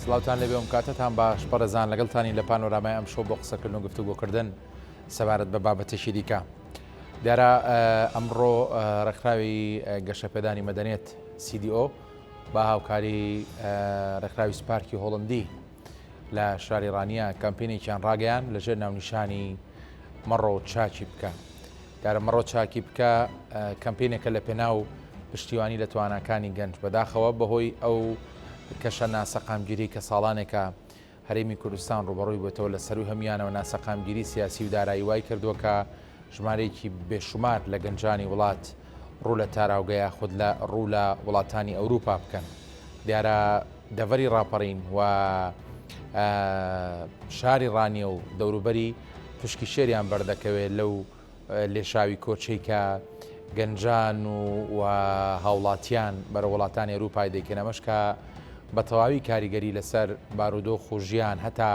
سڵاوتان لێبێ ئەم کاتەتان باش بەڕێزان لەگەڵتانین لە پانۆرامای ئەم شەو بۆ قسەکردن و گفتوگۆکردن سەبارەت بە بابەتێکی دیکە. دیارە ئەمڕۆ ڕێکخراوی گەشەپێدانی مەدەنیەت CDO بە هاوکاری ڕێکخراوی سپارکی هۆڵندی لە شاری ڕانیە کەمپینێکیان ڕاگەیان لەژێر ناونیشانی مەڕۆ چاکی بکە. دیارە مەڕۆ چاکی بکە کەمپینێکە لە پێناو پشتیوانی لە تواناکانی گەنج بەداخەوە بەهۆی ئەو کەشە ناسەقامگیری کە ساڵانێکە هەرێمی کوردستان ڕووبەڕووی بۆتەوە لە سەرووی هەموویانەوە ناسەقامگیری سیاسی و دارایی وای کردووە کە ژمارەیەکی بێشومار لە گەنجانی وڵات ڕوو لە تاراوگە یاخود لە ڕوو لە وڵاتانی ئەوروپا بکەن. دیارە دەڤەری ڕاپەڕین و شاری ڕانیە و دەوروبەری پشکی شێریان بەردەکەوێت لەو لێشاوی کۆچەی کە گەنجان و و هاوڵاتیان بەرەو وڵاتانی ئەروپای دەیکەن ئەمەش کە بە تەواوی کاریگەری لەسەر بارودۆخ و ژیان هەتا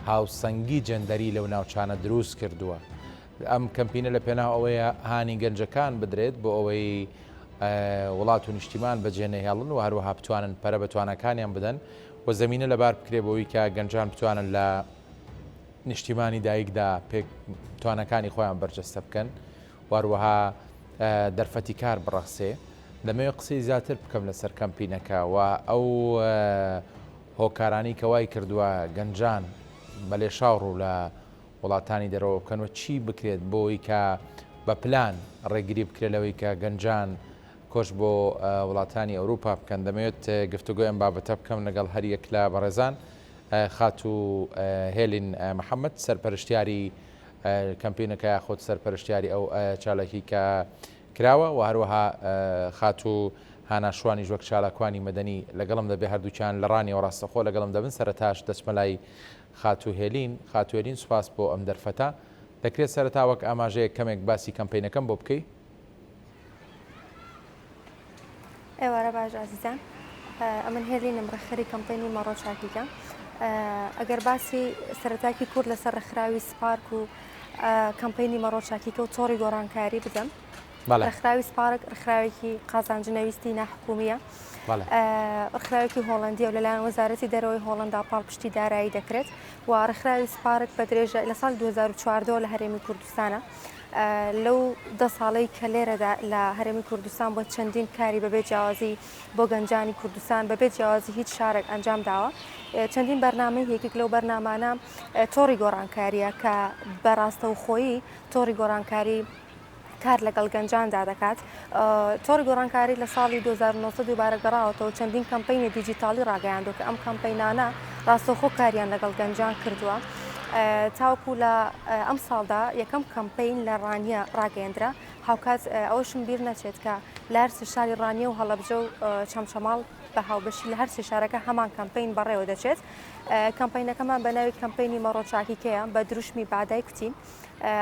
هاوسەنگی جەندەری لەو ناوچانە دروست کردووە. ئەم کەمپینە لە پێناو ئەوەیە هانی گەنجەکان بدرێت بۆ ئەوەی وڵات و نیشتیمان بەجێ نەهێڵن و هەروەها بتوانن پەرە بە تواناکانیان بدەن و زەمینە لەبار بکرێت بۆ ئەوەی کە گەنجان بتوانن لە نیشتیمانی دایکدا پێک تواناکانی خۆیان بەرجەستە بکەن و هەروەها دەرفەتی کار بڕەخسێ. دەمەوێت قسەی زیاتر بکەم لەسەر کەمپینەکە و ئەو هۆکارانەی کە وای کردووە گەنجان بە لێشاو ڕوو لە وڵاتانی دەرەوە بکەن و چی بکرێت بۆی کە بە پلان ڕێگری بکرێت لەوەی کە گەنجان کۆچ بۆ وڵاتانی ئەوروپا بکەن. دەمەوێت گفتوگۆی ئەم بابەتە بکەم لەگەڵ هەریەک لە بەڕێزان خاتوو هێلین محەممەد سەرپەرشتیاری کەمپینەکە یاخود سەرپەرشتیاری ئەو چالاکی کە کراوە و هەروەها خاتوو هانا شوانیش وەک چالاکوانی مەدەنی لەگەڵم دەبێ هەردووکیان لە ڕانیەوە ڕاستەخۆ لەگەڵم دەبن سەرەتاش دەچمە لای خاتوو هێلین خاتوو هێلین سوپاس بۆ ئەم دەرفەتە دەکرێت سەرەتا وەک ئاماژەیەک کەمێک باسی کەمپەینەکەم بۆ بکەی؟ ئێوارە باش ئازیزان ئەمن هێلینم ڕێکخەری کەمپەینی مەڕۆ چاکیکە ئەگەر باسی سەرەتاکی کورد لەسەر ڕێکخراوی سپارک و کەمپەینی مەڕۆ چاکیکە و تۆڕی گۆڕانکاری بدەم ڕێکخراوی سپارک ڕێکخراوێکی قازانج نەویستی ناحکومیە ڕێکخراوێکی هۆڵندیە و لەلایەن وەزارەتی دەرەوەی هۆڵندا پاڵپشتی دارایی دەکرێت و ڕێکخراوی سپارک بە درێژە لە ساڵی 2014 لە هەرێمی کوردستانە لەو دە ساڵەی کە لێرەدا لە هەرێمی کوردستان بۆ چەندین کاری بەبێ جیاوازی بۆ گەنجانی کوردستان بەبێ جیاوازی هیچ شارێک ئەنجام داوە چەندین بەرنامەی یەکێک لەو بەرنامانە تۆڕی گۆڕانکاریە کە بە ڕاستەوخۆیی تۆڕی گۆڕانکاری کار لەگەڵ گەنجاندا دەکات. تۆڕی گۆڕانکاری لە ساڵی 2019 دووبارە گەڕاوەتەوە چەندین کەمپەینی دیجیتاڵی ڕاگەیاندووە کە ئەم کەمپەینانە ڕاستەوخۆ کاریان لەگەڵ گەنجان کردووە. تاوەکو لە ئەم ساڵدا یەکەم کەمپەین لە ڕانیە ڕاگەیەندرا هاوکات ئەوەشم بیر نەچێت کە لە هەرسێ شاری ڕانیە و هەڵەبجە و چەمچەماڵ بە هاوبەشی لە هەرسێ شارەکە هەمان کەمپەین بەڕێوە دەچێت کەمپەینەکەمان بە ناوی کەمپەینی مەڕۆ چاکیکەیە بە دروشمی بادای کوتی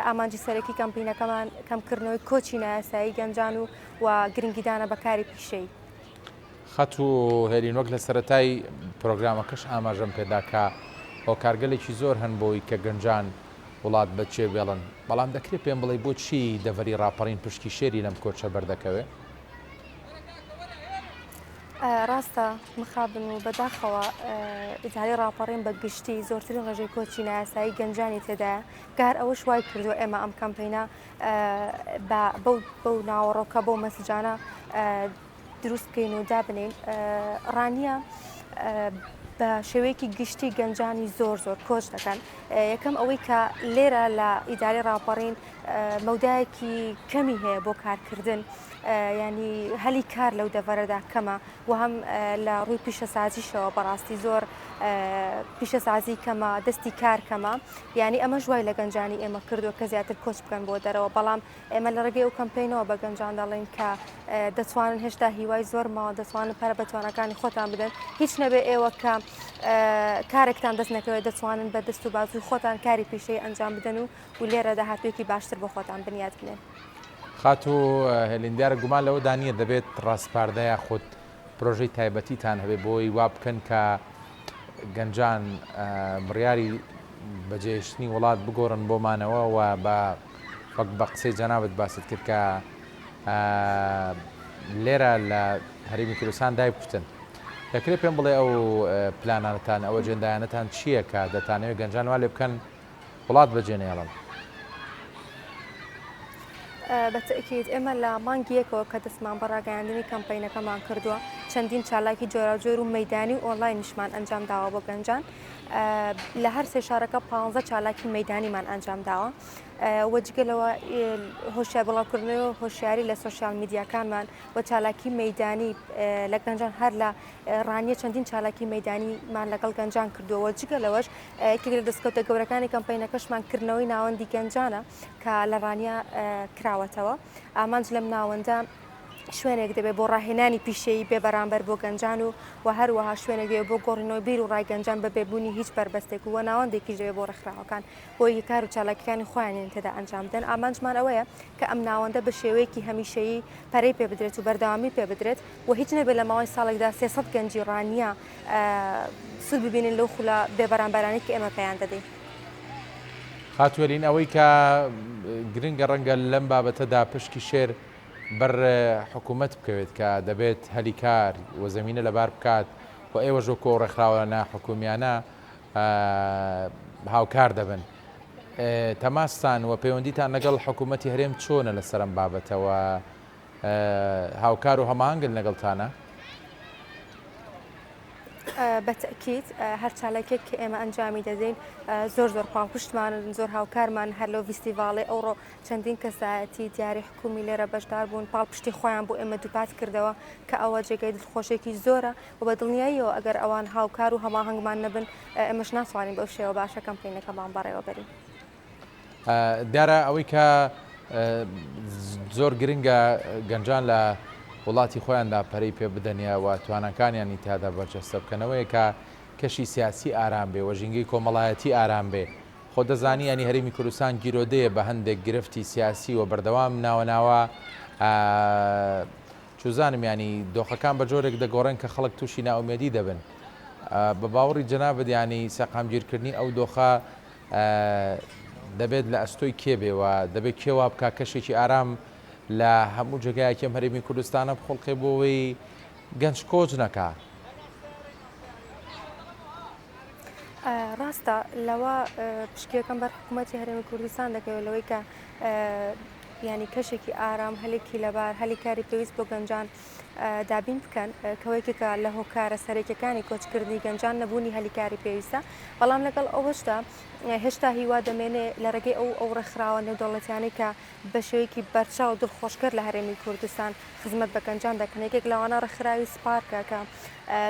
ئامانجی سەرەکی کەمپینەکەمان کەمکردنەوەی کۆچی نایاسایی گەنجان و و گرنگیدانە بە کاری پیشەیی. خاتوو هێلین وەک لە سەرەتای پرۆگرامەکەش ئاماژەم پێدا کە هۆکارگەلێکی زۆر هەن بۆی کە گەنجان وڵات بەجێ بێڵن، بەڵام دەکرێ پێم بڵێی بۆچی دەڤەری ڕاپەڕین پشکی شێری لەم کۆچە بەردەکەوێ؟ ڕاستە مخابن و بەداخەوە ئیدارەی ڕاپەڕین بە گشتی زۆرترین ڕێژەی کۆچی نایاسایی گەنجانی تێدایە کە هەر ئەوەش وای کردووە ئێمە ئەم کەمپینە بەو ناوەڕۆکە بەو مەسجانە دروست بکەین و دابنین ڕانیە بە شێوەیەکی گشتی گەنجانی زۆر زۆر کۆچ دەکەن یەکەم ئەوەی کە لێرە لە ئیداری ڕاپەڕین مەودایەکی کەمی هەیە بۆ کارکردن ینی هەلی کار لەو دەڤەرەدا کەمە و هەم لە ڕووی پیشەسازیشەوە بەڕاستی زۆر پیشەسازی کەمە دەستی کار کەمە یعنی ئەمەش وای لە گەنجانی ئێمە کردووە کە زیاتر کۆچ بکەن بۆ دەرەوە بەڵام ئێمە لە ڕێگەی ئەو کەمپینەوە بە گەنجان دەڵێین کە دەتوانن هێشتا هیوای زۆر ماوە دەتوانن پەرە بە تواناکانی خۆتان بدەن هیچ نەبێ ئێوە کە کارێکتان دەست نەکەوێت دەتوانن بە دەست و بازووی خۆتان کاری پیشەی ئەنجام بدەن و و لێرە داهاتوویەکی باشتر بۆ خۆتان بنیات بنێن. خاتوو هێلین دیارە گومان لەوەدا نییە دەبێت ڕاسپاردە یاخود پرۆژەی تایبەتیتان هەبێت بۆی وا بکەن کە گەنجان بڕیاری بەجێهێشتنی وڵات بگۆڕن بۆ مانەوە و بە وەک بە قسەی جەنابت باست کرد کە لێرە لە هەرێمی کوردستان دایبکوتن. دەکرێت پێم بڵێ ئەو پلانانەتان ئەو ئەجێندایانەتان چییە کە دەتانەوێت گەنجان وا لێ بکەن وڵات بەجێ نەهێڵن؟ بە تەئکید ئێمە لە مانگی یەکەوە کە دەستمان بە ڕاگەیاندنی کەمپەینەکەمان کردووە چەندین چالاکی جۆراوجۆر و مەیدانی و ئۆنلاینیشمان ئەنجام داوە بۆ گەنجان لە هەر سێ شارەکە پانزە چالاکی مەیدانیمان ئەنجام داوە و جگە لەوە هۆشیار بڵاوکردنەوە هۆشیاری لە سۆشیال میدیاکانمان و چالاکی مەیدانی لە گەنجان هەر لە ڕانیە چەندین چالاکی مەیدانیمان لەگەڵ گەنجان کردووە و جگە لەوەش یەکێک لە دەستکەوتە گەورەکانی کەمپەینەکەشمان کردنەوەی ناوەندی گەنجانە کە لە ڕانیە کراوەتەوە. ئامانج لەم ناوەندە شوێنێک دەبێت بۆ ڕاهێنانی پیشەیی بێ بەرامبەر بۆ گەنجان و و هەروەها شوێنێک دەبێت بۆ گۆڕینەوەی بیر و ڕای گەنجان بە بێبوونی هیچ بەربەستێک و ناوەندێکیش دەبێت بۆ ڕێکخراوەکان بۆ ئەوەی کار و چالاکیەکانی خۆیانیان تێدا ئەنجام بدەن. ئامانجمان ئەوەیە کە ئەم ناوەندە بە شێوەیەکی هەمیشەیی پەرەی پێ بدرێت و بەردەوامی پێ بدرێت و هیچ نەبێت لە ماوەی ساڵێکدا 300 گەنجی ڕانیە سوود ببینن لەو خولە بێبەرامبەرانەی کە ئێمە پێیان دەدەین. خاتوو هێلین، ئەوەی کە گرنگە ڕەنگە لەم بابەتەدا پشکی شێر بەر حکوومەت بکەوێت کە دەبێت هەلی کار و زەمینە لەبار بکات و ئێوەش وەکو ئەو ڕێکخراوە ناحکومیانە هاوکار دەبن. تەماستان و پەیوەندیتان لەگەڵ حکوومەتی هەرێم چۆنە لەسەر ئەم بابەتە و هاوکار و هەماهەنگن لەگەڵتانە؟ بە تەئکید هەر چالاکیەک کە ئێمە ئەنجامی دەدەین زۆر زۆر پاڵپشتمانن زۆر هاوکارمان هەر لەو ڤیستیڤاڵی ئەوڕۆ چەندین کەسایەتی دیاری حکومی لێرە بەشدار بوون پاڵپشتی خۆیان بۆ ئێمە دووپات کردەوە کە ئەوە جێگەی دڵخۆشێکی زۆرە و بە دڵنیاییەوە ئەگەر ئەوان هاوکار و هەماهەنگمان نەبن ئێمەش ناتوانین بەو شێوە باشە کەمپینەکەمان بەڕێوە بەرین. دیارە ئەوەی کە زۆر گرنگە گەنجان لە وڵاتی خۆیاندا پەرەی پێ بدەن و تواناکانیانی تیادا بەرجەستە بکەنەوەیە کە کەشی سیاسی ئارام بێ و ژینگەی کۆمەڵایەتی ئارام بێ خۆ دەزانی ینی هەرێمی کوردستان گیرۆدەیە بە هەندێک گرفتی سیاسی و بەردەوام ناوەناوە چوزانم ینی دۆخەکان بە جۆرێک دەگۆڕێن کە خەڵک تووشی نائومێدی دەبن بە باوەڕی جەنابت ینی سەقامگیرکردنی ئەو دۆخە دەبێت لە ئەستۆی کێ بێ و دەبێت کێ وا بکا کەشێکی ئارام لە هەموو جێگایەکی ئەم هەرێمی کوردستانە بخوڵقێ بۆ ئەوەی گەنج کۆچ نەکا؟ ڕاستە لەوە پشکیەکەم بەر حکوومەتی هەرێمی کوردستان دەکەوێت لەوەی کە ینی کەشێکی ئارام هەلێکی لەبار هەلی کاری پێویست بۆ گەنجان دابین بکەن کە یەکێکە لە هۆکارە سەرەکیەکانی کۆچکردنی گەنجان نەبوونی هەلی کاری پێویستە، بەڵام لەگەڵ ئەوەشدا هێشتا هیوا دەمێنێ لە ڕێگەی ئەو ئەو ڕێکخراوە نێودەوڵەتیانەی کە بە شێوەیەکی بەرچاو و دڵخۆشکەر لە هەرێمی کوردستان خزمەت بە گەنجان دەکەن، یەکێک لەوانە ڕێکخراوی سپارکە کە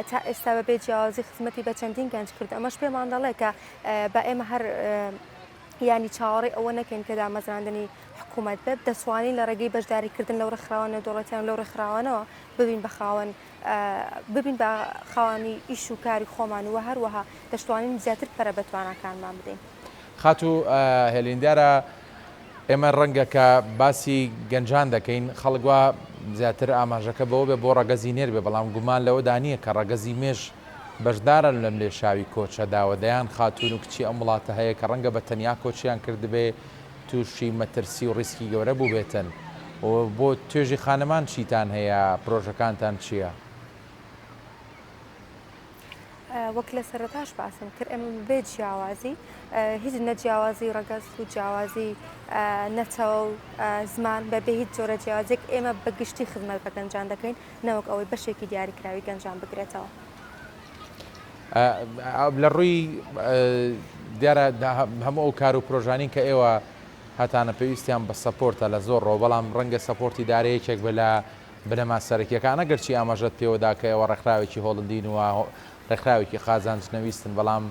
تا ئێستا بەبێ جیاوازی خزمەتی بە چەندین گەنج کرد، ئەمەش پێمان دەڵێ کە با ئێمە هەر یانی چاوەڕێی ئەوە نەکەین کە دامەزراندنی حکوومەت بێت، دەتوانین لە ڕێگەی بەشداریکردن لەو ڕێکخراوە نێودەوڵەتیان و لەو ڕێکخراوانەوە ببین بە خاوەن ببین بە خاوەنی ئیش و کاری خۆمان و هەروەها دەشتوانین زیاتر پەرە بە تواناکانمان بدەین. خاتوو هێلین، دیارە ئێمە ڕەنگە کە باسی گەنجان دەکەین خەڵک وا زیاتر ئاماژەکە بەوە بێ بۆ ڕەگەزی نێر بێ، بەڵام گومان لەوەدا نییە کە ڕەگەزی مێش بەشدارن لەم لێشاوی کۆچەدا و دەیان خاتوون و کچی ئەم وڵاتە هەیە کە ڕەنگە بە تەنیا کۆچیان کردبێ تووشی مەترسی و ڕیسکی گەورە بووبێتن و بۆ توێژی خانمان چیتان هەیە پرۆژەکانتان چییە؟ وەک لە سەرەتاش باسم کرد ئێمە بەبێ جیاوازی هیچ نە جیاوازی ڕەگەز و جیاوازی نەتەوە و زمان بەبێ هیچ جۆرە جیاوازێک ئێمە بە گشتی خزمەت بە گەنجان دەکەین نەوەک ئەوەی بەشێکی دیاریکراوی گەنجان بگرێتەوە. لە ڕووی دیارە هەموو ئەو کار و پرۆژانەی کە ئێوە هەتانە پێویستیان بە سەپۆرتە لە زۆر ڕۆ بەڵام ڕەنگە سەپۆرتی دارە یەکێک بێ لە بنەما سەرەکیەکان ئەگەرچی ئاماژەت پێوەدا کە ئێوە ڕێکخراوێکی هۆڵندین و ڕێکخراوێکی قازانج نەویستن بەڵام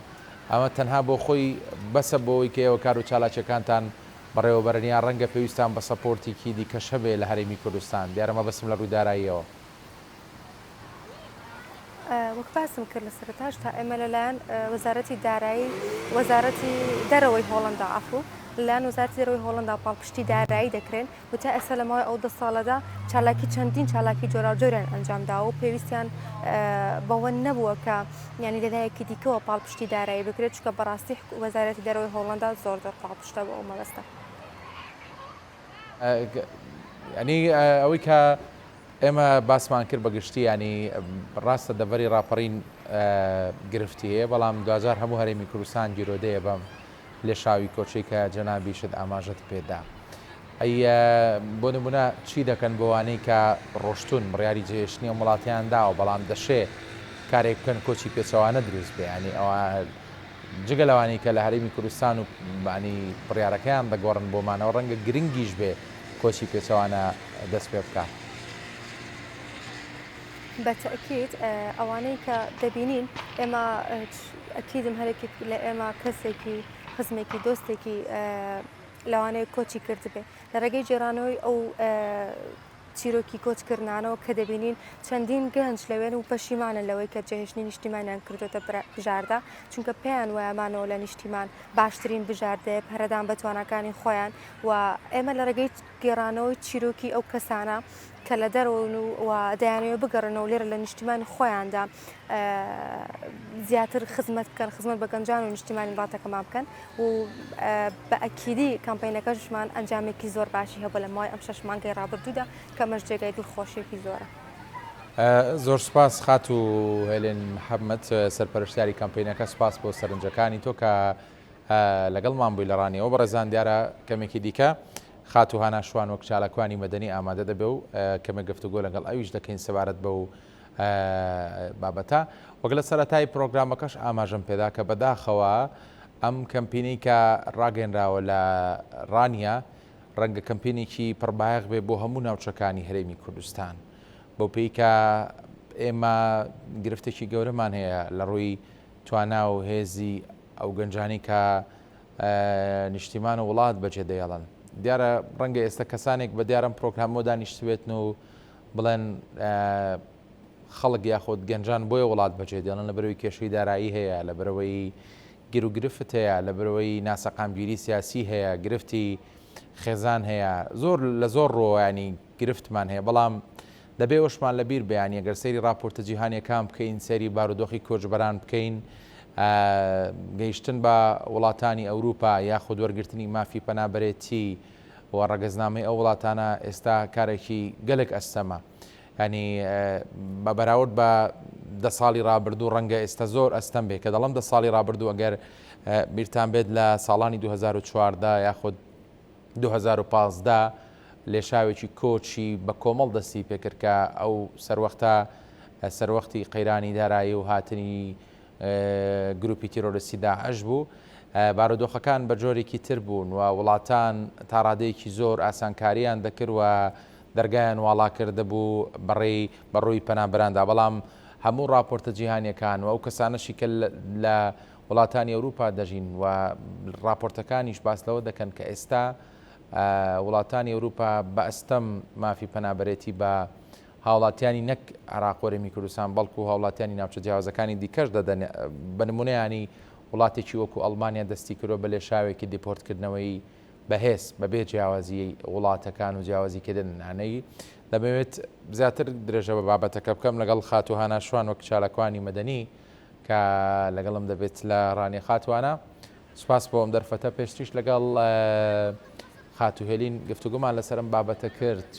ئەمە تەنها بۆ خۆی بەسە بۆ ئەوەی کە ئێوە کار و چالاکیەکانتان بەڕێوەبەرن یا ڕەنگە پێویستان بە سەپۆرتیکی دیکەش هەبێ لە هەرێمی کوردستان دیارە مەبەستم لە ڕووی داراییەوە. وەک باسم کرد لە سەرەتاش تا ئێمە لەلایەن وەزارەتی دارایی وەزارەتی دەرەوەی هۆڵندا عەفو لەلایەن وەزارەتی دەرەوەی هۆڵندا پاڵپشتی دارایی دەکرێن و تا ئێستا لە ماوەی ئەو دە ساڵەدا چالاکی چەندین چالاکی جۆراوجۆریان ئەنجام داوە و پێویستیان بەوە نەبووە کە یانی لەلایەکی دیکەوە پاڵپشتی دارایی بکرێت چونکە بەڕاستی وەزارەتی دەرەوەی هۆڵندا زۆر زۆر پاڵپشتە بۆ ئەو مەبەستە. یانی ئەوەی کە. ئێمە باسمان کرد بە گشتی ینی ڕاستە دەڤەری ڕاپەڕین گرفتی هەیە بەڵام دواجار هەموو هەرێمی کوردستان گیرۆدەیە بەم لێشاوی کۆچەی کە جەنابیشت ئاماژەت پێدا. ئەی بۆ نمونە چی دەکەن بۆوانەی کە ڕۆشتون بڕیاری جێهێشتنی ئەم وڵاتەیان داوە بەڵام دەشێ کارێک بکەن کۆچی پێچەوانە دروست بێ ینی ئەوە جگە لەوانەی کە لە هەرێمی کوردستان و ینی بڕیارەکەیان دەگۆڕن بۆ مانەوە ڕەنگە گرنگیش بێ کۆچی پێچەوانە دەست پێ بکا. بە تەئکید ئەوانەی کە دەبینین ئێمە ئەکیدم هەرێکێک لە ئێمە کەسێکی خزمێکی دۆستێکی لەوانەیە کۆچی کردبێ لە ڕێگەی گێڕانەوەی ئەو چیرۆکی کۆچکردنانەوە کە دەبینین چەندین گەنج لەوێن و پەشیمانن لەوەی کە جێهێشتنی نیشتیمانیان کردوتە بژاردە چونکە پێیان وایە مانەوە لە نیشتیمان باشترین بژاردەیە پەرەدان بە تواناکانی خۆیان و ئێمە لە ڕێگەی گێڕانەوەی چیرۆکی ئەو کەسانە کە لە دەرەوەن و دەیانەوێت بگەڕێنەوە لێرە لە نیشتیمانی خۆیاندا زیاتر خزمەت بکەن خزمەت بە گەنجان و نیشتیمانی وڵاتەکەمان بکەن و بە ئەکیدی کەمپینەکەشمان ئەنجامێکی زۆر باشی هەبوو لە ماوەی ئەم شەش مانگەی ڕابردوودا کە ئەمەش جێگای دڵخۆشیەکی زۆرە. زۆر سوپاس خاتوو هێلێن محەممەد سەرپەرشتیاری کەمپینەکە سوپاس بۆ سەرنجەکانی تۆ کە لەگەڵمان بووی لە ڕانیەوە بەڕێزان دیارە کەمێکی دیکە خاتوو هانا شوان وەک چالاکوانی مەدەنی ئامادە دەبێ و کەمێک گفتوگۆ لەگەڵ ئەویش دەکەین سەبارەت بەو بابەتە. وەک لە سەرەتای پرۆگرامەکەش ئاماژەم پێدا کە بەداخەوە ئەم کەمپینەی کە ڕاگەیەنراوە لە ڕانیە ڕەنگە کەمپینێکی پڕبایەخ بێ بۆ هەموو ناوچەکانی هەرێمی کوردستان بەو پێی کە ئێمە گرفتێکی گەورەمان هەیە لە ڕووی توانا و هێزی ئەو گەنجانی کە نیشتیمان و وڵات بەجێ دەیەڵن. دیارە ڕەنگە ئێستا کەسانێک بە دیارم پرۆگرامەوە دانیشتبێتن و بڵێن خەڵک یاخود گەنجان بۆیە وڵات بەجێ دێڵن لەبەرەوەی کێشەی دارایی هەیە، لەبەرەوەی گیروگرفت هەیە، لەبەرەوەی ناسەقامگیری سیاسی هەیە، گرفتی خێزان هەیە، زۆر لە زۆر ڕووەوە ینی گرفتمان هەیە، بەڵام دەبێ ئەوەشمان لەبیر بێ یانی ئەگەر سەیری ڕاپۆرتە جیهانیەکان بکەین، سەیری بارودۆخی کۆچبەران بکەین، گەیشتن بە وڵاتانی ئەوروپا یاخود وەرگرتنی مافی پەنابەرێتی و ڕەگەزنامەی ئەو وڵاتانە ئێستا کارێکی گەلێک ئەستەمە. ینی بە بەراورد بە دە ساڵی ڕابردوو ڕەنگە ئێستا زۆر ئەستەم بێ کە دەڵم دە ساڵی ڕابردوو ئەگەر بیرتان بێت لە ساڵانی 2014 یاخود 2015 لێشاوێکی کۆچی بە کۆمەڵ دەستی پێکرد کە ئەو سەروەختە سەروەختی قەیرانی دارایی و هاتنی گروپی تیرۆریستی داعش بوو، بارودۆخەکان بە جۆرێکی تر بوون و وڵاتان تا ڕادەیەکی زۆر ئاسانکاریان دەکرد و دەرگایان واڵا کردبوو بەڕێی بەڕووی پەنابەراندا، بەڵام هەموو ڕاپۆرتە جیهانیەکان و ئەو کەسانەشی کە لە وڵاتانی ئەوروپا دەژین و ڕاپۆرتەکانیش باس لەوە دەکەن کە ئێستا وڵاتانی ئەوروپا بە ئەستەم مافی پەنابەرێتی بە هاوڵاتیانی نەک عێراق و هەرێمی کوردستان بەڵکو هاوڵاتیانی ناوچە جیاوازەکانی دیکەش دەدەن بە نمونە ینی وڵاتێکی وەکو ئەڵمانیا دەستی کردوە بە لێشاوێکی دیپۆرتکردنەوەی بەهێز بەبێ جیاوازی وڵاتەکان و جیاوازی کردن نانەی دەمەوێت زیاتر درێژە بە بابەتەکە بکەم لەگەڵ خاتوو هانا شوان وەک چالاکوانی مەدەنی کە لەگەڵم دەبێت لە ڕانیە خاتوانە سوپاس بۆ ئەم دەرفەتە پێشتریش لەگەڵ خاتوو هێلین گفتوگۆمان لەسەر ئەم بابەتە کرد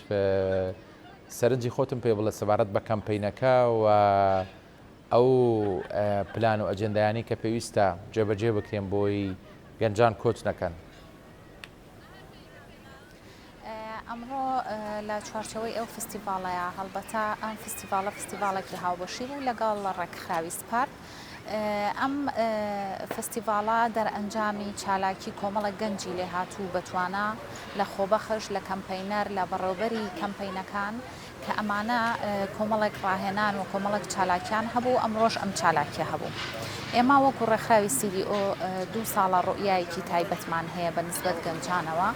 سەرنجی خۆتم پێ بڵێ سەبارەت بە کەمپەینەکە و ئەو پلان و ئەجێندایانەی کە پێویستە جێبەجێ بکرێن بۆی گەنجان کۆچ نەکەن. ئەمڕۆ لە چوارچەوەی ئەو فستیڤاڵەیە هەڵبەتە ئەم فستیڤاڵە فستیڤاڵێکی هاوبەشی بوو لەگەڵ ڕێکخراوی سپارک ئەم فستیڤاڵە دەرئەنجامی چالاکی کۆمەڵە گەنجی لێهاتوو بەتوانا لە خۆبەخش لە کەمپەینەر لە بەڕێوبەری کەمپەینەکان کە ئەمانە کۆمەڵێک ڕاهێنان و کۆمەڵێک چالاکیان هەبوو، ئەمڕۆش ئەم چالاکیە هەبوو. ئێمە وەکو ڕێکخراوی CDO دوو ساڵە ڕوئیایەکی تایبەتمان هەیە بە نسبەت گەنجانەوە.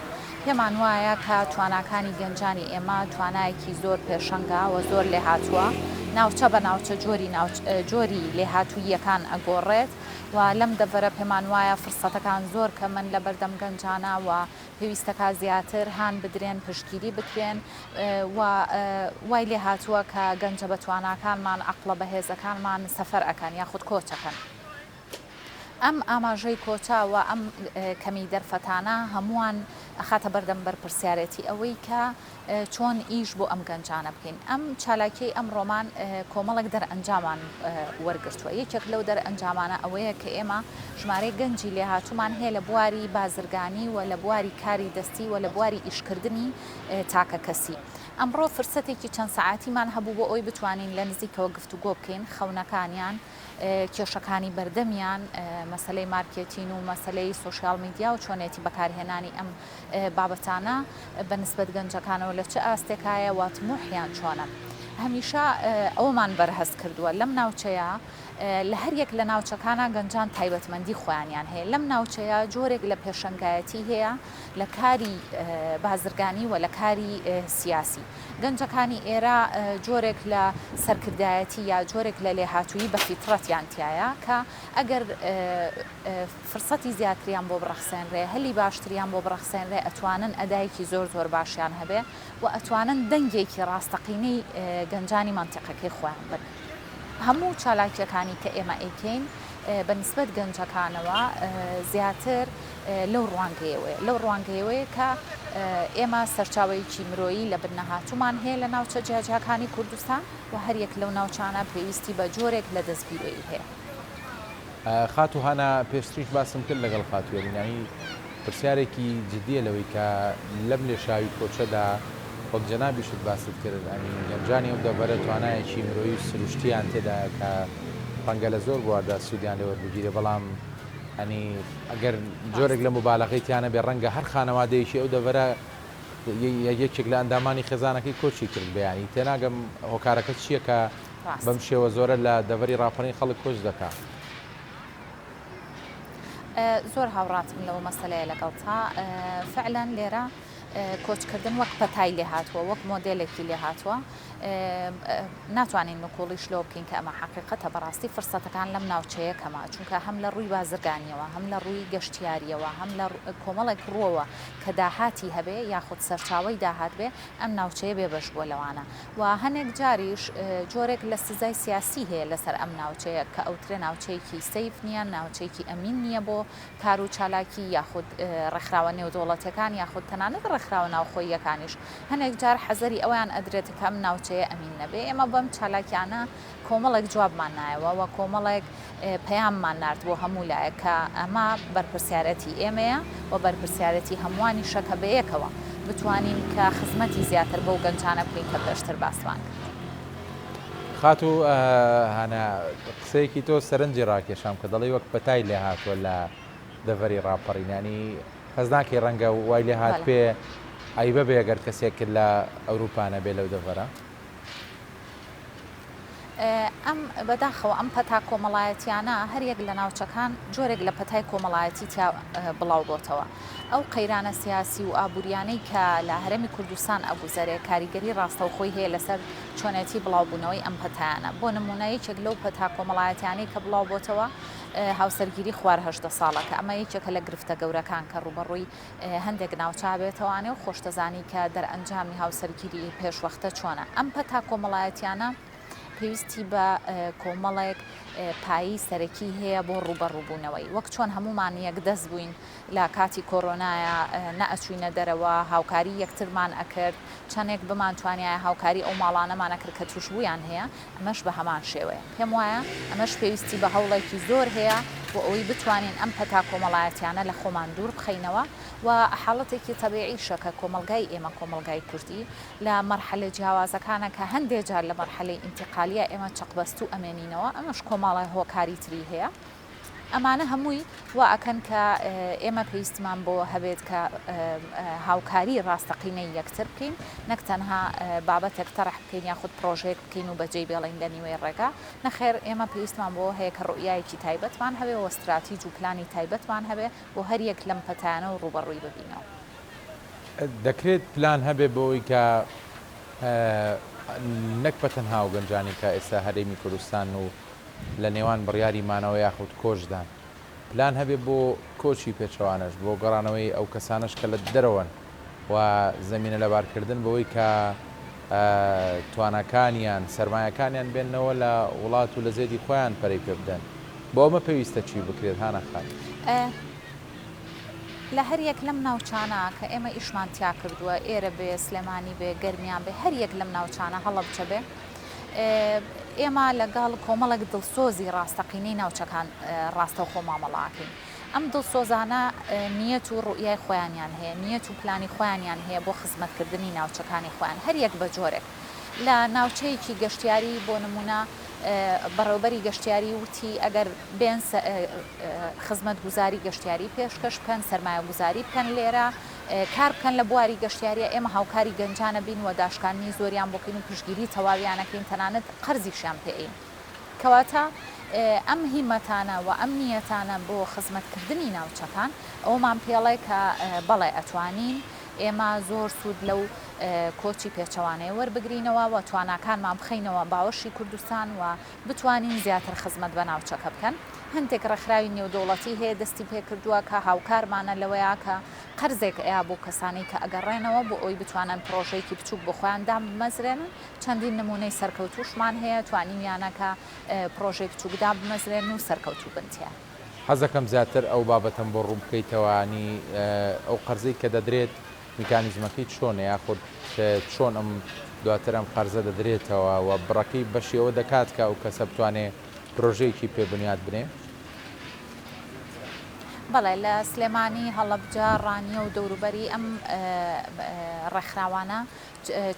پێمان وایە کە تواناکانی گەنجانی ئێمە توانایەکی زۆر پێشەنگە و زۆر لێهاتووە. ناوچە بە ناوچە جۆری جۆری لێهاتووییەکان ئەگۆڕێت و لەم دەڤەرە پێمان وایە فرسەتەکان زۆر کەمن لە بەردەم گەنجانە و پێویستەکا زیاتر هان بدرێن، پشتگیری بکرێن و وای لێهاتووە کە گەنجە بەتواناکانمان، عەقڵە بەهێزەکانمان سەفەر ئەکەن یاخود کۆچ ئەکەن. ئەم ئاماژەی کۆچە و ئەم کەمی دەرفەتانە هەمووان ئەخاتە بەردەم بەرپرسیارێتی ئەوەی کە چۆن ئیش بۆ ئەم گەنجانە بکەین. ئەم چالاکیەی ئەمڕۆمان کۆمەڵێک دەرئەنجامان وەرگرتووە. یەکێک لەو دەرئەنجامانە ئەوەیە کە ئێمە ژمارەی گەنجی لێهاتوومان هەیە لە بواری بازرگانی و لە بواری کاری دەستی و لە بواری ئیشکردنی تاکەکەسی. ئەمڕۆ فرسەتێکی چەند سەعاتیمان هەبوو بۆ ئەوەی بتوانین لە نزیکەوە گفتوگۆ بکەین، خەونەکانیان، کێشەکانی بەردەمیان، مەسەلەی مارکێتین و مەسەلەی سۆشیال میدیا و چۆنێتی بەکارهێنانی ئەم بابەتانە بە نسبەت گەنجەکانەوە لە چ ئاستێکایە و تموحیان چۆنە. هەمیشە ئەوەمان بەرهەست کردووە لەم ناوچەیە لە هەر یەک لە ناوچەکانا گەنجان تایبەتمەندی خۆیانیان هەیە لەم ناوچەیە جۆرێک لە پێشەنگایەتی هەیە لە کاری بازرگانی و لە کاری سیاسی. گەنجەکانی ئێرە جۆرێک لە سەرکردایەتی یا جۆرێک لە لێهاتوویی بە فیتڕەتیان تیایە کە ئەگەر فرسەتی زیاتریان بۆ بڕەخسێنرێ، هەلی باشتریان بۆ بڕەخسێنرێ ئەتوانن ئەدایەکی زۆر زۆر باشیان هەبێ و ئەتوانن دەنگێکی ڕاستەقینەی گەنجانی مەنتیقەکەی خۆیان بن. هەموو چالاکییەکانی کە ئێمە ئەیکەین بە نیسبەت گەنجەکانەوە زیاتر لەو ڕوانگەیەوەیە، لەو ڕوانگەیەوەیە کە ئێمە سەرچاوەیەکی مرۆیی لە بن نەهاتوومان هەیە لە ناوچە جیاجیاکانی کوردستان و هەر یەک لەو ناوچانە پێویستی بە جۆرێک لە دەستگیرۆیی هەیە. خاتوو هانا، پێشتریش باسم کرد لەگەڵ خاتوو هێلین، یانی پرسیارێکی جدییە لەوەی کە لەم لێشاوی کۆچەدا وەک جەنابیشت باست کرد ئەنی گەنجانی ئەو دەڤەرە توانایەکی مرۆیی و سروشتیان تێدایە کە ڕەنگە لە زۆر بواردا سوودیان لێ وەربگیرێ بەڵام ئەنی ئەگەر جۆرێک لە موبالەغەی تیا نەبێ ڕەنگە هەر خانەوادەیەکی ئەو دەڤەرە یەکێک لە ئەندامانی خێزانەکەی کۆچی کرد بێ یانی تێناگەم هۆکارەکە چییە کە بەم شێوە زۆرە لە دەڤەری ڕاپەڕین خەڵک کۆچ دەکا؟ زۆر هاوڕاتم لەو مەسەلەیە لەگەڵتا فعلەن لێرە کۆچکردن وەک پەتای لێهاتووە وەک مۆدێلێکی لێهاتووە ناتوانین نکوڵیش لەوە بکەین کە ئەمە حەقیقەتە بەڕاستی فرسەتەکان لەم ناوچەیە کەمە چونکە هەم لە ڕووی بازرگانیەوە هەم لە ڕووی گەشتیاریەوە هەم لە کۆمەڵێک ڕووەوە کە داهاتی هەبێ یاخود سەرچاوەی داهات بێ ئەم ناوچەیە بێبەش بووە لەوانە و هەنێک جاریش جۆرێک لە سزای سیاسی هەیە لەسەر ئەم ناوچەیە کە ئەوترێ ناوچەیەکی safe نییە، ناوچەیەکی ئەمین نییە بۆ کار و چالاکی یاخود ڕێکخراوە نێودەوڵەتیەکان یاخود تەنانەت ڕێکخراوە ناوخۆییەکانیش هەنێک جار حەزەری ئەوەیان ئەدرێت کە ئەم ناوچەیە ئەمین نەبێ. ئێمە بەم چالاکیانە کۆمەڵێک جوابمان نایەوە و کۆمەڵێک پەیاممان نارد بۆ هەموو لایەک کە ئەمە بەرپرسیارەتی ئێمەیە و بەرپرسیارەتی هەمووانیشە کە بەیەکەوە بتوانین کە خزمەتی زیاتر بەو گەنجانە بکەین کە پێشتر باسمان کرد. خاتوو هانا، قسەیەکی تۆ سەرنجی ڕاکێشام کە دەڵێی وەک پەتای لێهاتووە لە دەڤەری ڕاپەڕین یانی هەست ناکەی ڕەنگە وای لێهاتبێ عەیبە بێ گەر کەسێک لە ئەوروپا نەبێ لەو دەڤەرە؟ ئەم بەداخەوە ئەم پەتا کۆمەڵایەتیانە هەریەک لە ناوچەکان جۆرێک لە پەتای کۆمەڵایەتی تیا بڵاو بۆتەوە. ئەو قەیرانە سیاسی و ئابووریانەی کە لە هەرێمی کوردستان ئەگوزەرێ کاریگەری ڕاستەوخۆی هەیە لەسەر چۆنێتی بڵاوبوونەوەی ئەم پەتایانە. بۆ نموونە یەکێک لەو پەتا کۆمەڵایەتیانەی کە بڵاو بۆتەوە هاوسەرگیری خوار 18 ساڵە کە ئەمە یەکێکە لە گرفتە گەورەکان کە ڕووبەڕووی هەندێک ناوچە بێتەوانێ و خۆشتەزانی کە دەرئەنجامی هاوسەرگیری پێشوەختە چۆنە. ئەم پەتا کۆمەڵایەتیانە پێویستی بە کۆمەڵێک پایەی سەرەکی هەیە بۆ ڕووبەڕووبوونەوەی. وەک چۆن هەموومان یەکدەست بووین لە کاتی کۆرۆنایا نەئەچووینە دەرەوە، هاوکاری یەکترمان ئەکرد، چەندێک بمانتوانیایە هاوکاری ئەو ماڵانەمان ئەکرد کە تووشبوویان هەیە، ئەمەش بە هەمان شێوەیە. پێم وایە ئەمەش پێویستی بە هەوڵێکی زۆر هەیە بۆ ئەوەی بتوانین ئەم پەتا کۆمەڵایەتیانە لە خۆمان دوور بخەینەوە و حاڵەتێکی تەبیعیشە کە کۆمەڵگای ئێمە کۆمەڵگای کوردی لە مەرحەلە جیاوازەکانە کە هەندێ جار لە مەرحەلەی ئینتیقالیە ئێمە چەقبەستوو ئەمێنینەوە ئەمەش کۆمەڵە هۆکاری تری هەیە. ئەمانە هەمووی وا ئەکەن کە ئێمە پێویستمان بۆ هەبێت کە هاوکاری ڕاستەقینەی یەکتر بکەین نەک تەنها بابەتێک تەرح بکەین یاخود پڕۆژەیەک بکەین و بەجێی بێڵین لە نیوەی ڕێگا نەخێر ئێمە پێویستمان بۆ هەیە کە ڕوئیایەکی تایبەتمان هەبێ و ستراتیج و پلانی تایبەتمان هەبێ بۆ هەر یەک لەم پەتایانە و ڕووبەڕووی ببینەوە. دەکرێت پلان هەبێ بۆ ئەوەی کە نەک بە تەنها ئەو گەنجانەی کە ئێستا هەرێمی کوردستان و لە نێوان بڕیاری مانەوە یاخود کۆچدان، پلان هەبێ بۆ کۆچی پێچەوانەش، بۆ گەڕانەوەی ئەو کەسانەش کە لە دەرەوەن و زەمینە لەبارکردن بەوەی کە تواناکانیان، سەرمایەکانیان بێننەوە لە وڵات و لە زێدی خۆیان پەرەی پێ بدەن. بۆ ئەمە پێویستە چی بکرێت هانا خان؟ لە هەر یەک لەم ناوچانە کە ئێمە ئیشمان تیا کردووە، ئێرە بێ، سلێمانی بێ، گەرمیان بێ، هەر یەک لەم ناوچانە، هەڵەبجە بێ، ئێمە لەگەڵ کۆمەڵێک دڵسۆزی ڕاستەقینەی ناوچەکان ڕاستەوخۆ مامەڵە ئەکەین. ئەم دڵسۆزانە نیەت و ڕوئیای خۆیانیان هەیە، نیەت و پلانی خۆیانیان هەیە بۆ خزمەتکردنی ناوچەکانی خۆیان، هەر یەک بە جۆرێک. لە ناوچەیەکی گەشتیاری بۆ نموونە بەڕێوەبەری گەشتیاری وتی ئەگەر بێن خزمەتگوزاری گەشتیاری پێشکەش بکەن، سەرمایەگوزاری بکەن لێرە، کار بکەن لە بواری گەشتیاریە، ئێمە هاوکاری گەنجانە بین و داشکاندنی زۆریان بۆ کەین و پشتگیری تەواویانەکەین، تەنانەت قەرزیشیان پێ ئەین. کەواتە ئەم هیمەتانە و ئەم نیەتانە بۆ خزمەتکردنی ناوچەکان ئەوەمان پێڵێ کە بەڵێ ئەتوانین ئێمە زۆر سوود لەو کۆچی پێچەوانەیە وەربگرینەوە و تواناکانمان بخەینەوە باوەشی کوردستان و بتوانین زیاتر خزمەت بە ناوچەکە بکەن. هەندێک ڕێکخراوی نێودەوڵەتی هەیە دەستی پێکردووە کە هاوکارمانە لەوەیا کە قەرزێک ئەیا بۆ کەسانەی کە ئەگەڕێنەوە بۆ ئەوەی بتوانن پڕۆژەیەکی بچووک بۆ خۆیان دابمەزرێنن. چەندین نموونەی سەرکەوتووشمان هەیە توانیویانە کە پڕۆژەی بچووک دابمەزرێنن و سەرکەوتوو بن تیا. حەزدەکەم زیاتر ئەو بابەتەم بۆ ڕوون بکەیتەوە یانی ئەو قەرزەی کە دەدرێت میکانیزمەکەی چۆنە یاخود چۆن ئەم دواتر ئەم قەرزە دەدرێتەوە و بڕەکەی بەشی ئەوە دەکات کە ئەو کەسە بتوانێ پرۆژەیەکی پێ بنیات بنێ؟ بەڵێ لە سلێمانی، هەڵەبجە، ڕانیە و دەوروبەری ئەم ڕێکخراوانە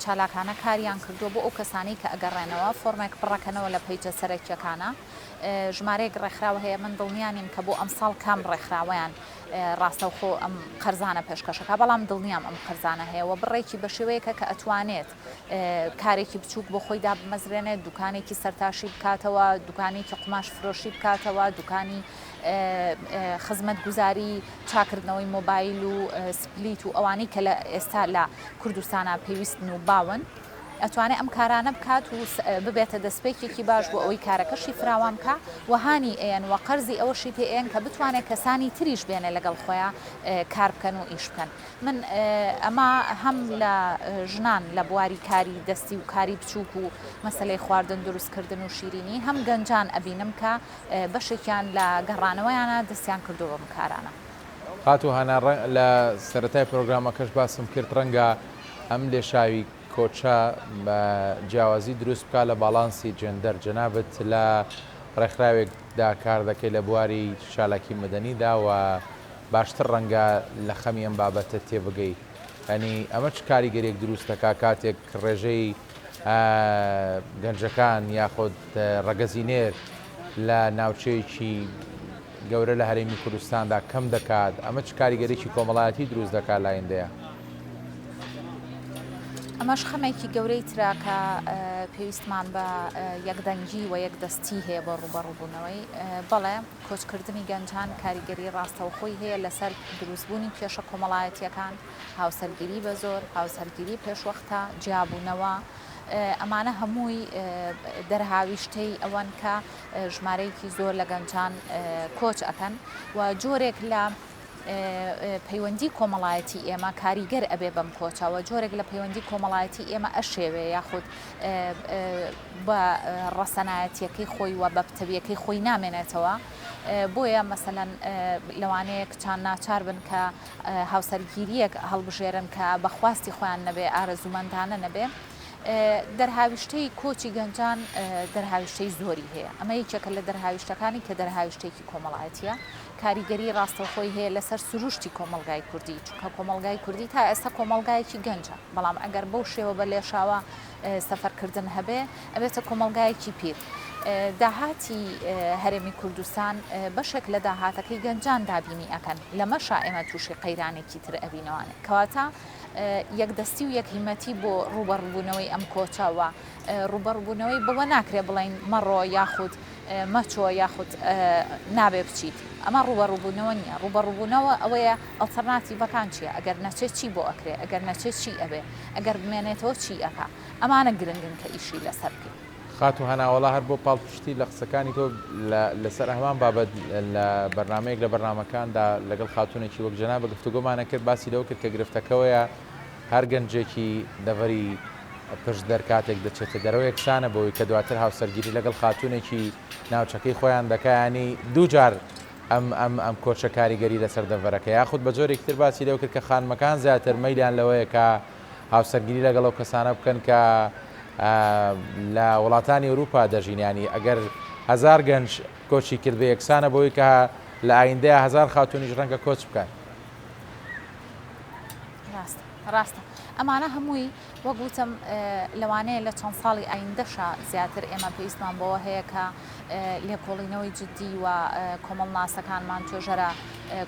چالاکانە کاریان کردووە بۆ ئەو کەسانەی کە ئەگەڕێنەوە فۆرمێک پڕەکەنەوە لە پەیجە سەرەکیەکانە ژمارەیەک ڕێکخراو هەیە من دڵنیا نیم کە بۆ ئەمساڵ کام ڕێکخراوەیان ڕاستەوخۆ ئەم قەرزانە پێشکەشەکە بەڵام دڵنیام ئەم قەرزانە هەیە و بڕێکی بە شێوەیەکە کە ئەتوانێت کارێکی بچووک بۆ خۆی دابمەزرێنێت دوکانێکی سەرتاشی بکاتەوە دوکانێکی قوماش فرۆشی بکاتەوە دوکانی خزمەتگوزاری چاکردنەوەی مۆبایل و سپلیت و ئەوانەی کە لە ئێستا لە کوردستانا پێویستن و باون ئەتوانێ ئەم کارانە بکات و ببێتە دەستپێکێکی باش بۆ ئەوەی کارەکەشی فراوان بکا و هانی ئەیەن و قەرزی ئەوەشی پێ ئەیەن کە بتوانێت کەسانی تریش بێنێ لەگەڵ خۆیا کار بکەن و ئیش بکەن من ئەمە هەم لە ژنان لە بواری کاری دەستی و کاری بچووک و مەسەلەی خواردن دروستکردن و شیرینی هەم گەنجان ئەبینم کە بەشێکیان لە گەڕانەوەیانە دەستیان کردووە بەم کارانە. خاتوو هانا لە سەرەتای پرۆگرامەکەش باسم کرد ڕەنگە ئەم لێشاوی کۆچە جیاوازی دروست بکات لە باڵانسی جێندەر، جەنابت لە ڕێکخراوێکدا کار دەکەی لە بواری چالاکی مەدەنیدا و باشتر ڕەنگە لە خەمی ئەم بابەتە تێبگەی یانی ئەمە چ کاریگەریەک دروست دەکات کاتێک ڕێژەی گەنجەکان یاخود ڕەگەزی نێر لە ناوچەیەکی گەورە لە هەرێمی کوردستاندا کەم دەکات، ئەمە چ کاریگەریی کۆمەڵایەتی دروست دەکات لە ئایندەیا؟ ئەمەش خەمێکی گەورەی ترە کە پێویستمان بە یەکدەنگی و یەکدەستی هەیە بۆ ڕووبەڕووبوونەوەی. بەڵێ، کۆچکردنی گەنجان کاریگەری ڕاستەوخۆی هەیە لەسەر دروستبوونی کێشە کۆمەڵایەتییەکان، هاوسەرگیری بە زۆر، هاوسەرگیری پێشوەختە، جیابوونەوە، ئەمانە هەمووی دەرهاویشتەی ئەوەن کە ژمارەیەکی زۆر لە گەنجان کۆچ ئەکەن و جۆرێک لە پەیوەندی کۆمەڵایەتی ئێمە کاریگەر ئەبێ بەم کۆچەوە جۆرێک لە پەیوەندی کۆمەڵایەتی ئێمە ئەشێوێ یاخود بە ڕەسەنایەتیەکەی خۆی و بە پتەویەکەی خۆی نامێنێتەوە بۆیە مەسەلەن لەوانەیە کچان ناچار بن کە هاوسەرگیرییەک هەڵبژێرن کە بە خواستی خۆیان نەبێ، ئارەزوومەندانە نەبێ، دەرهاویشتەی کۆچی گەنجان دەرهاویشتەی زۆری هەیە. ئەمە یەکێکە لە دەرهاویشتەکانی کە دەرهاویشتەیەکی کۆمەڵایەتییە، کاریگەری ڕاستەوخۆی هەیە لەسەر سروشتی کۆمەڵگای کوردی، چونکە کۆمەڵگای کوردی تا ئێستا کۆمەڵگایەکی گەنجە، بەڵام ئەگەر بەو شێوە بە لێشاوە سەفەرکردن هەبێ ئەبێتە کۆمەڵگایەکی پیر. داهاتی هەرێمی کوردستان بەشێک لە داهاتەکەی گەنجان دابینی ئەکەن، لەمەشا ئێمە تووشی قەیرانێکی تر ئەبینەوانێ. کەواتە یەکدەستی و یەکهیمەتی بۆ ڕووبەڕووبوونەوەی ئەم کۆچە و ڕووبەڕووبوونەوەی بەوە ناکرێ بڵێین مەڕۆ یاخود مەچۆ یاخود نابێ بچیت. ئەمە ڕووبەڕووبوونەوە نییە. ڕووبەڕووبوونەوە ئەوەیە ئەڵتەرناتیڤەکان چییە، ئەگەر نەچێ چی بۆ ئەکرێ، ئەگەر نەچێ چی ئەبێ، ئەگەر بمێنێتەوە چی ئەکا. ئەمانە گرنگن کە ئیشی لەسەر بکەین. خاتوو هەنا وەڵا هەر بۆ پاڵپشتی لە قسەکانی تۆ لەسەر هەمان بابەت لە بەرنامەیەک لە بەرنامەکاندا لەگەڵ خاتوونێکی وەک جەنابت گفتوگۆمان ئەکرد باسی لەوە کرد کە گرفتەکەوەیە هەر گەنجێکی دەڤەری پشدەر کاتێک دەچێتە دەرەوە یەکسانە بەوەی کە دواتر هاوسەرگیری لەگەڵ خاتوونێکی ناوچەکەی خۆیان دەکا یانی دووجار. ئەم ئەم ئەم کۆچە کاریگەری لەسەر دەڤەرەکە یاخود بە جۆرێکی تر باسی لەوە کرد کە خانمەکان زیاتر مەیلیان لەوەیە کە هاوسەرگیری لەگەڵ ئەو کەسانە بکەن کە لە وڵاتانی ئەوروپا دەژین ینی ئەگەر هەزار گەنج کۆچی کرد بە یەکسانە بۆی کە لە ئایندەیە هەزار خاتونیش ڕەنگە کۆچ بکات. ڕاستە ڕاستە ئەمانە هەمووی وەک وتم لەوانەیە لە چەند ساڵی ئایندەشا زیاتر ئێمە پێویستمان بەوە هەیە کە لێکۆڵینەوەی جددی و کۆمەڵناسەکانمان توێژەرە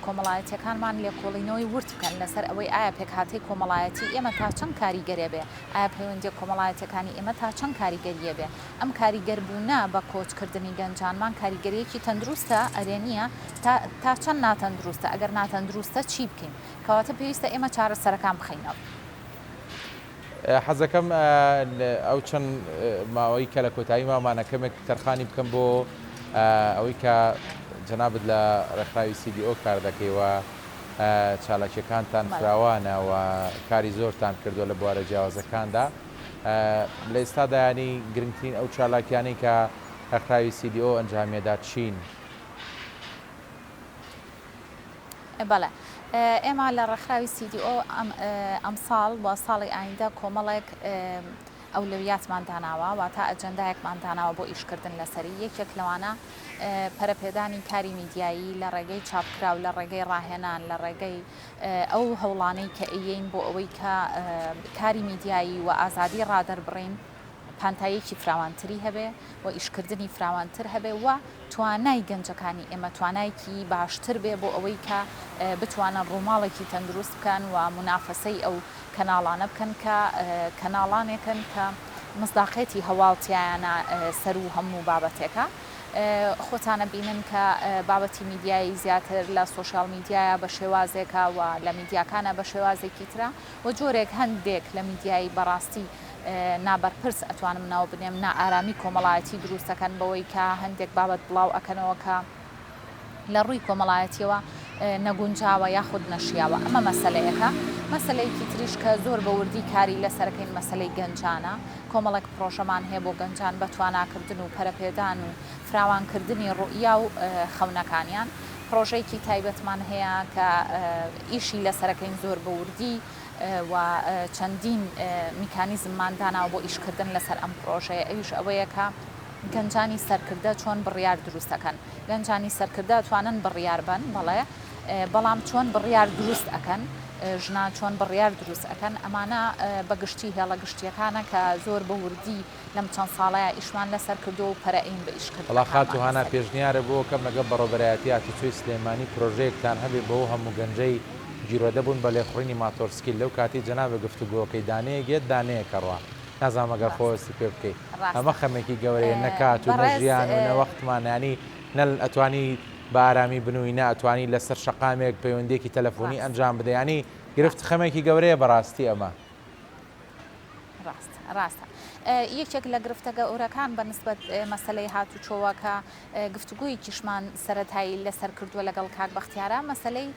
کۆمەڵایەتیەکانمان لێکۆڵینەوەی ورد بکەن لەسەر ئەوەی ئایا پێکهاتەی کۆمەڵایەتی ئێمە تا چەند کاریگەرێ بێ ئایا پەیوەندیە کۆمەڵایەتیەکانی ئێمە تا چەند کاریگەریە بێ ئەم کاریگەربوونە بە کۆچکردنی گەنجانمان کاریگەریەکی تەندروستە ئەرێنیە تا تا چەند ناتەندروستە ئەگەر ناتەندروستە چی بکەین کەواتە پێویستە ئێمە چارەسەرەکان بخەینەڕوو. حەزەکەم ئەو چەند ماوەی کە لە کۆتایی ماومانە کەمێک تەرخانی بکەم بۆ ئەوەی کە جەنابت لە ڕێکخراوی CDO کار دەکەی و چالاکیەکانتان فراوانە و کاری زۆرتان کردووە لە بوارە جیاوازەکاندا لە ئێستادا ینی گرنگترین ئەو چالاکیانەی کە ڕێکخراوی CDO ئەنجامیەدا چین؟ بەڵێ ئێمە لە ڕێکخراوی CDO ئەمساڵ و ساڵی ئایندە کۆمەڵێک ئەولەویاتمان داناوە واتە ئەجەندایەکمان داناوە بۆ ئیشکردن لەسەری یەکێک لەوانە پەرەپێدانی کاری میدیایی لە ڕێگەی چاپکراو لە ڕێگەی ڕاهێنان لە ڕێگەی ئەو هەوڵانەی کە ئەیەین بۆ ئەوەی کە کاری میدیایی و ئازادی ڕادەربڕین پانتاییەکی فراوانتری هەبێ و ئیشکردنی فراوانتر هەبێ و توانای گەنجەکانی ئێمە توانایەکی باشتر بێ بۆ ئەوەی کە بتوانن ڕووماڵێکی تەندروست بکەن و مونافەسەی ئەو کەناڵانە بکەن کە کەناڵانێکن کە مصداقیەتی هەواڵ تیایانە سەروو هەموو بابەتێکە. خۆتان ئەبینن کە بابەتی میدیایی زیاتر لە سۆشیال میدیایە بە شێوازێکە و لە میدیاکانە بە شێوازێکی ترە و جۆرێک هەندێک لە میدیایی بەڕاستی نابەرپرس ئەتوانم ناو بنێم نائارامی کۆمەڵایەتی دروست ئەکەن بەوەی کە هەندێک بابەت بڵاو ئەکەنەوە کە لە ڕووی کۆمەڵایەتیەوە نەگونجاوە یاخود نەشیاوە ئەمە مەسەلەیەکە مەسەلەیەکی تریش کە زۆر بە وردی کاری لەسەرەکەین مەسەلەی گەنجانە کۆمەڵێک پڕۆژەمان هەیە بۆ گەنجان بە تواناکردن و پەرەپێدان و فراوانکردنی ڕوئیا و خەونەکانیان پڕۆژەیەکی تایبەتمان هەیە کە ئیشی لەسەرەکەین زۆر بە وردی و چەندین میکانیزممان داناوە بۆ ئیشکردن لەسەر ئەم پڕۆژەیە، ئەویش ئەوەیە کە گەنجانی سەرکردە چۆن بڕیار دروست ئەکەن. گەنجانی سەرکردە ئەتوانن بڕیار بەن، بەڵێ، بەڵام چۆن بڕیار دروست ئەکەن، ژنان چۆن بڕیار دروست ئەکەن، ئەمانە بە گشتی هێڵە گشتییەکانە کە زۆر بە وردی لەم چەند ساڵەیا ئیشمان لەسەر کردووە و پەرە ئەین بە وەڵا ئیشکردنەکانمان خاتوو هانا لەسەری. پێشنیارە بۆ کەم لەگەڵ بەڕێوبەرایەتی هاتوچۆی سلێمانی پرۆژەیەکتان هەبێ بەو هەموو گەنجەی گیرۆدە بوون بە لێخوڕینی ماتۆرسکیل لەو کاتەی جەنابت گفتوگۆکەی دانەیەک یەت دانەیەک ئەڕوا نازانم ئەگەر خۆ ڕاستە هەستی پێ بکەی ئەمە ڕاستە خەمێکی گەورەیە نە کات و نە بەڕێز ژیان و نە وەختمان یانی نە ئەتوانی بە ئارامی بنووی نە ئەتوانی لەسەر شەقامێک پەیوەندیەکی تەلەفۆنی ڕاست ئەنجام بدەی یانی گرفت ڕاست خەمێکی گەورەیە بەڕاستی ئەمە. ڕاستە ڕاستە یەکێک لە گرفتە گەورەکان بە نسبەت مەسەلەی هاتوچۆوە کە گفتوگۆیەکیشمان سەرەتایی لەسەر کردووە لەگەڵ کاک بەختیارە مەسەلەی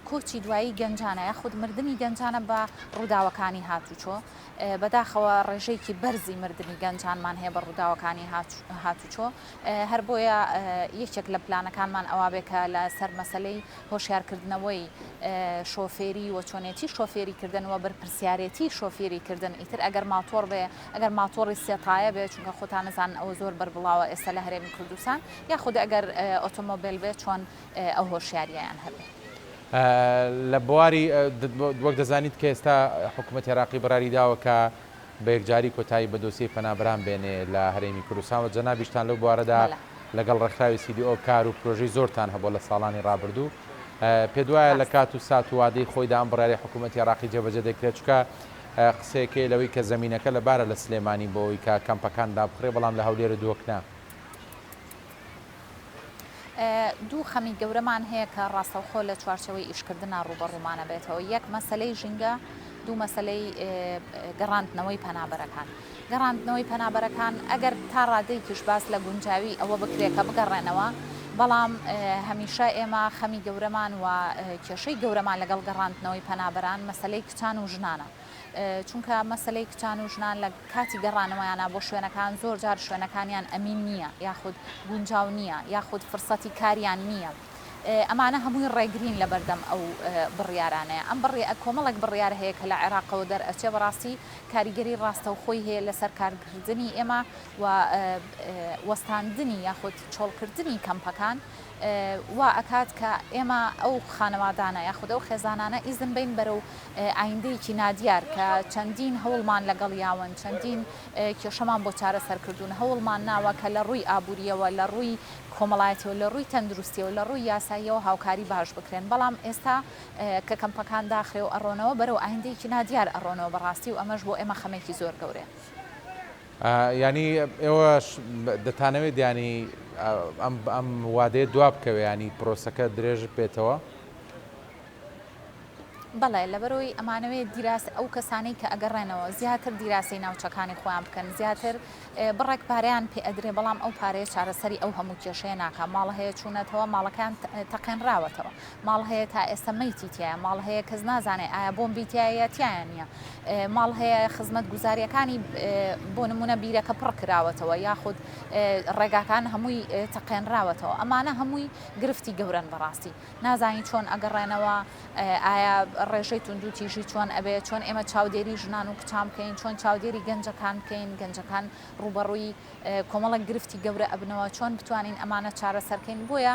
کۆچی دوایی گەنجانە یاخود مردنی گەنجانە بە ڕووداوەکانی هاتوچۆ بەداخەوە ڕێژەیەکی بەرزی مردنی گەنجانمان هەیە بە ڕووداوەکانی هاتوچۆ هەر بۆیە یەکێک لە پلانەکانمان ئەوە بێ کە لەسەر مەسەلەی هۆشیارکردنەوەی شۆفێری و چۆنێتی شۆفێری کردن و بەرپرسیارێتی شۆفێری کردن ئیتر ئەگەر ماتۆڕ بێ ئەگەر ماتۆڕی سێتایە بێ چونکە خۆتان ئەزانن ئەوە زۆر بەربڵاوە ئێستا لە هەرێمی کوردستان یاخود ئەگەر ئۆتۆمۆبێل بێ چۆن ئەو هۆشیارییەیان هەبێ. لە بواری وەک دەزانیت کە ئێستا حکوومەتی عێراقی بڕیاری داوە کە بە یەکجاری کۆتایی بە دۆسیەی پەنابەران بێنێ لە هەرێمی کوردستان و جەنابیشتان لەو بوارەدا لەگەڵ ڕێکخراوی CDO کار و پرۆژەی زۆرتان هەبووە لە ساڵانی ڕابردوو. پێت وایە لە کات و سات و وادەی خۆیدا ئەم بڕیارەی حکوومەتی عێراقی جێبەجێ دەکرێت؟ چونکە قسەیەک هەیە لەوەی کە زەمینەکە لەبارە لە سلێمانی بۆ ئەوەی کە کەمپەکان دابخرێ بەڵام لە هەولێر و دهۆک نا. دوو خەمی گەورەمان هەیە کە ڕاستەوخۆ لە چوارچێوەی ئیشکردنا ڕووبەڕوومان ئەبێتەوە، یەک مەسەلەی ژینگە، دوو مەسەلەی گەڕاندنەوەی پەنابەرەکان. گەڕاندنەوەی پەنابەرەکان ئەگەر تا ڕادەیەکیش باس لە گونجاوی ئەوە بکرێ کە بگەڕێنەوە، بەڵام هەمیشە ئێمە خەمی گەورەمان و کێشەی گەورەمان لەگەڵ گەڕاندنەوەی پەنابەران مەسەلەی کچان و ژنانە. چونکە مەسەلەی کچان و ژنان لە کاتی گەڕانەوەیانا بۆ شوێنەکان زۆر جار شوێنەکانیان ئەمین نییە یاخود گونجاو نییە یاخود فرسەتی کاریان نییە ئەمانە هەمووی ڕێگرین لە بەردەم ئەو بڕیارانەیە ئەم بڕی کۆمەڵێک بڕیار هەیە کە لە عێراقەوە دەرئەچێ بەڕاستی کاریگەری ڕاستەوخۆی هەیە لەسەر کارکردنی ئێمە و وەستاندنی یاخود چۆڵکردنی کەمپەکان وا ئەکات کە ئێمە ئەو خانەوادانە یاخود ئەو خێزانانە ئیزن بەین بەرەو ئایندەیەکی نادیار کە چەندین هەوڵمان لەگەڵ یاون چەندین کێشەمان بۆ چارەسەر کردوون هەوڵمان ناوە کە لە ڕووی ئابووریەوە لە ڕووی کۆمەڵایەتیەوە لە ڕووی تەندروستیەوە لە ڕووی یاساییەوە هاوکاری باش بکرێن بەڵام ئێستا کە کەمپەکان داخرێ و ئەڕۆنەوە بەرەو ئایندەیەکی نادیار ئەڕۆنەوە بەڕاستی و ئەمەش بۆ ئێمە خەمێکی زۆر گەورەیە. یانی ئێوەش دەتانەوێت یانی ئەم ئەم وادەیە دوا بکەوێ ینی پرۆسەکە درێژ بێتەوە؟ بەڵێ لەبەرەوەی ئەمانەوێت دیراس ئەو کەسانەی کە ئەگەڕێنەوە زیاتر دیراسەی ناوچەکانی خۆیان بکەن زیاتر بڕێک پارەیان پێ ئەدرێ بەڵام ئەو پارەیە چارەسەری ئەو هەموو کێشەیە ناکا ماڵ هەیە چوونەتەوە ماڵەکان تەقێنراوەتەوە ماڵ هەیە تا ئێستا مەیتی تایە ماڵ هەیە کەس نازانێ ئایا بۆمبی تایە یا تایە نییە ماڵ هەیە خزمەتگوزارییەکانی بۆ نمونە بیرەکە پڕ کراوەتەوە یاخود ڕێگاکان هەمووی تەقێنراوەتەوە ئەمانە هەمووی گرفتی گەورەن بەڕاستی نازانین چۆن ئەگەڕێنەوە ئایا ڕێژەی توندوتیژی چۆن ئەبێ چۆن ئێمە چاودێری ژنان و کچان بکەین چۆن چاودێری گەنجەکان بکەین گەنجەکان ڕووبەڕووی کۆمەڵێک گرفتی گەورە ئەبنەوە چۆن بتوانین ئەمانە چارەسەرکەین بۆیە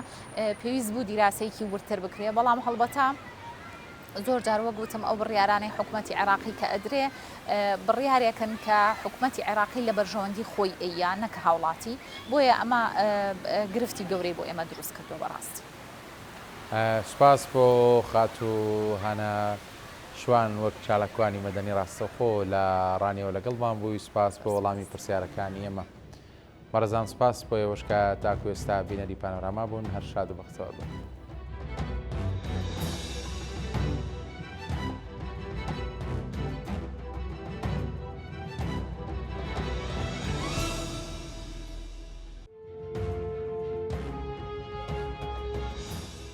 پێویست بوو دیراسەیەکی وردتر بکرێ بەڵام هەڵبەتە زۆر جار وەک وتم ئەو بڕیارانەی حکومەتی عێراقی کە ئەدرێ بڕیارێکن کە حکومەتی عێراقی لە بەرژەوەندی خۆی ئەییا نەک هاوڵاتی بۆیە ئەمە گرفتی گەورەی بۆ ئێمە دروست کردووە بەڕاستی. سوپاس بۆ خاتوو هانا شوان وەک چالاکوانی مەدەنی ڕاستەوخۆ لە ڕانیەوە لەگەڵمان بووی سوپاس بۆ وەڵامی پرسیارەکانی ئێمە. بەڕێزان سوپاس بۆ ئێوەش کە تاکو ئێستا بینەری پانۆراما بوون هەر شاد و بەختەوەر بن.